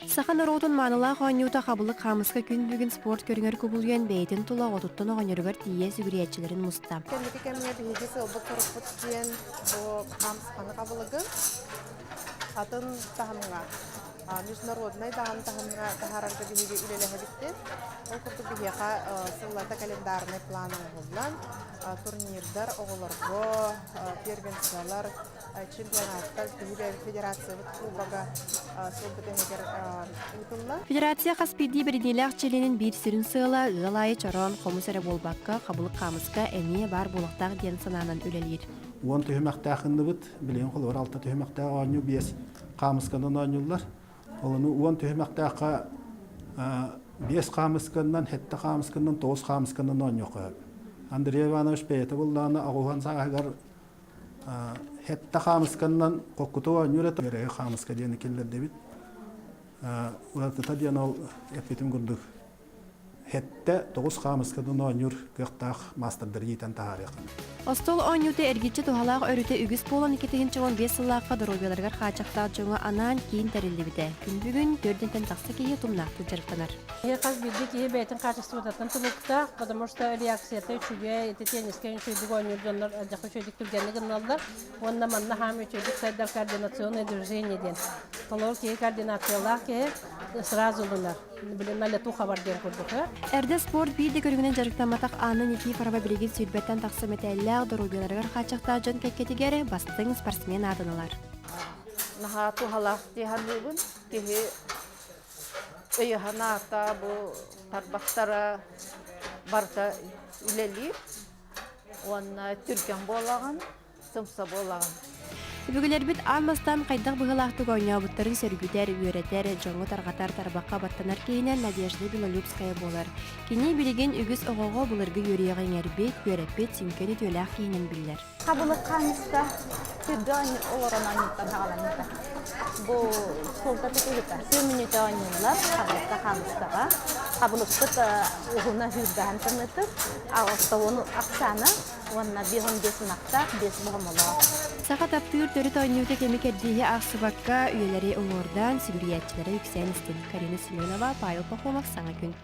Саха норуотун маанылаах оонньуута хабылык хаамыска күн бүгүн спорт көрүҥэр кубулуйан бэйэтин тула оҕотуттан оҕонньоругар тиийэ сүгүрүйээччилэрин муста. Кэнники кэмҥэ биһиги сыалбыт-сорукпут диэн бу хаамысканы хабылыгы атын таһымҥа, международнай даҕаны таһымҥа таһаарарга биһиги үлэлэһэбит. Ол курдук биһиэхэ сыллата календарный план оҥоһуллан, турнирдар оҕолорго, первенстволар, чемпионаттар биһиги федерациябыт кубога сыл бүтэһигэр ыытыллар. Федерация хас биирдии бэриниилээх чилиэнин биир сүрүн сыала ыал аайы чороон хомус эрэ буолбакка, хабылык хаамыска эмиэ баар буолуохтаах диэн санаанан үлэлиир. 10 түһүмэхтээх ынныбыт, билигин холобур 6 түһүмэхтээх оонньуу 5 хаамысканан оонньууллар. Ол ону 10 түһүмэхтээххэ 5 хаамысканан, 7 хаамысканан, 9 хаамысканан оонньуохха сөп. Андрей Иванович бэйэтэ буллаҕына аҕуһан сааһыгар Хэттэ хаамысканнан хоккуту оонньуур этэ. Үөрэги хаамыска диэни киллэрдибит. Уратыта диэн ол эппитим курдук хэттэ тоҕус хаамысканан оонньуур кыахтаах маастардары иитэн таһаарыахха. Остуол оонньуута эргиччи туһалаах өрүтэ үгүс буолан 2015 сыллаахха доруобуйаларыгар хааччахтаах дьоҥҥо анаан киин тэриллибитэ. Күн бүгүн төрдүнтэн тахса киһи тумнаахтык дьарыктанар. Киһи хас биирдии киһи бэйэтин хаачыстыбатыттан тутулуктаах, потому что реакцията үчүгэй, ити теннискэ үчүгэйдик оонньуур дьоннор алдьархай үчүгэйдик түргэнник гыналлар уонна манна хаам үчүгэйдик сайдар координационное движение диэн. Толору киһи координациялаах киһи сразу ылынар. Блин, на лету хабар диэн курдук. Эрдэ спорт биир да көрүҥүнэн дьарыктамматах Анна Никифорова билигин сүүрбэттэн тахса мэтээллээх доруобуйаларыгар хааччахтаах дьон кэккэтигэр бастыҥ спортсмен аатын ылар. Наһаа туһалаах дии саныыбын. Киһи өйө-санаата бу тарбахтара барыта үлэлиир уонна түргэн буолаҕын, сымса буолаҕын. Өбүгэлэрбит аан бастаан хайдах быһыылаахтык оонньообуттарын сөргүтэр, үөрэтэр, дьоҥҥо тарҕатар тарбахха баттанар киһинэн Надежда Белолюбская буолар. Кини билигин үгүс оҕоҕо былыргы үөрүйэҕи иҥэрбит, үөрэппит сүҥкэн үтүөлээх киһинэн биллэр. Хабылык хаамыска сиргэ олорон оонньууттан саҕаламмыта. Бу суолтата киһитэ. Сүүс мүнүүтэ оонньууллар хабылыкка хаамыскаҕа. Хабылыкпыт уһуна сүүрбэһэн тымнытык, оттоуон ахсаана уонна 5-15 ынахтаах, 5 боһомолоох. Саха таптыыр төрүт оонньуута кэми кэрдииһи аахсыбакка үйэлэри уҥуордаан, сүгүрүйээччилэрэ үксээн истин. Карина Семенова, Павел Пахомов, Саҥа күн.